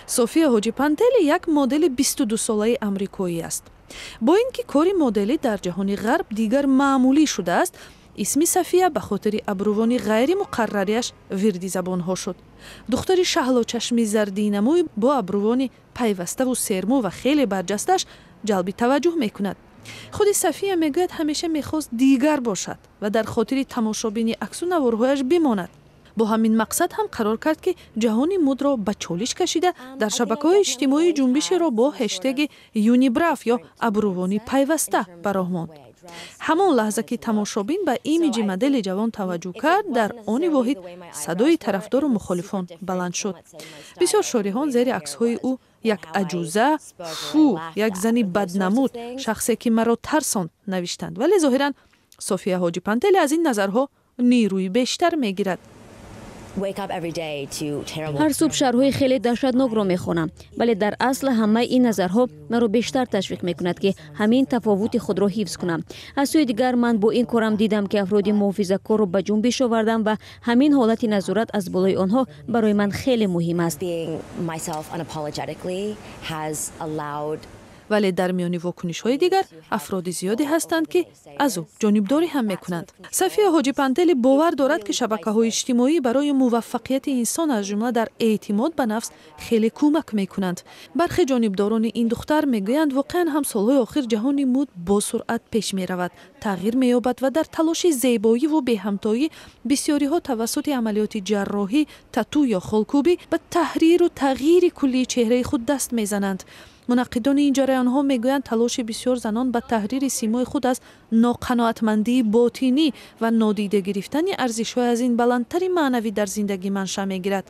София Ҳоҷипантели як модели 22-солаи амрикоӣ аст. Бо ин ки кори моделӣ дар ҷаҳони ғарб дигар маъмулӣ шудааст, исми Сафия ба хотири абрувони ғайримуқаррариаш вирди забонҳо шуд. Духтари шаҳлочашми зардинамӯй бо абрувони пайваставу сермӯ ва хеле барҷасташ ҷалби таваҷҷӯҳ мекунад. Худи Сафия мегӯяд, ҳамеша мехост дигар бошад ва дар хотири тамошобини аксу наворҳояш бимонад. Бо ҳамин мақсад ҳам қарор кард, ки ҷаҳони мудро ба чолиш кашида, дар шабакаҳои иҷтимоӣ ҷунбишеро бо ҳештеги unibrow ё абрувони пайваста ба роҳ монд. Ҳамон лаҳза ки тамошобин ба имиҷи модели ҷавон таваҷҷӯҳ кард, дар они воҳид садои тарафдору мухолифон баланд шуд. Бисёр шориҳон зери аксҳои ӯ «як аҷуза», «фу, як зани баднамуд», «шахсе ки маро тарсонд» навиштанд. Вале зоҳиран София Ҳоҷипантели аз ин назарҳо нерӯи бештар мегирад. Ҳар субҳ шарҳҳои хеле даҳшатнокро мехонам, вале дар асл ҳамаи ин назарҳо маро бештар ташвиқ мекунад, ки ҳамин тафовути худро ҳифз кунам. Аз сӯи дигар, ман бо ин корам дидам, ки афроди муҳофизакорро ба ҷунбиш овардам ва ҳамин ҳолати назорат аз болои онҳо барои ман хеле муҳим аст. Вале дар миёни вокунишҳои дигар афроди зиёде ҳастанд, ки аз ӯ ҷонибдорӣ ҳам мекунанд. Сафия Ҳоҷипантели бовар дорад, ки шабакаҳои иҷтимоӣ барои муваффақияти инсон, аз ҷумла дар эътимод ба нафс, хеле кӯмак мекунанд. Бархе ҷонибдорони ин духтар мегӯянд, воқеан ҳам солҳои охир ҷаҳони муд бо суръат пеш меравад, тағйир меёбад ва дар талоши зебоиву беҳамтоӣ бисёриҳо тавассути амалиёти ҷарроҳӣ, тату ё холкӯбӣ ба таҳриру тағйири куллии чеҳраи худ даст мезананд. Мунаққидони ин ҷараёнҳо мегӯянд, талоши бисёр занон ба таҳрири симои худ аз ноқаноатмандии ботинӣ ва нодида гирифтани арзишҳои аз ин баландтари маънавӣ дар зиндагӣ маншаъ мегирад.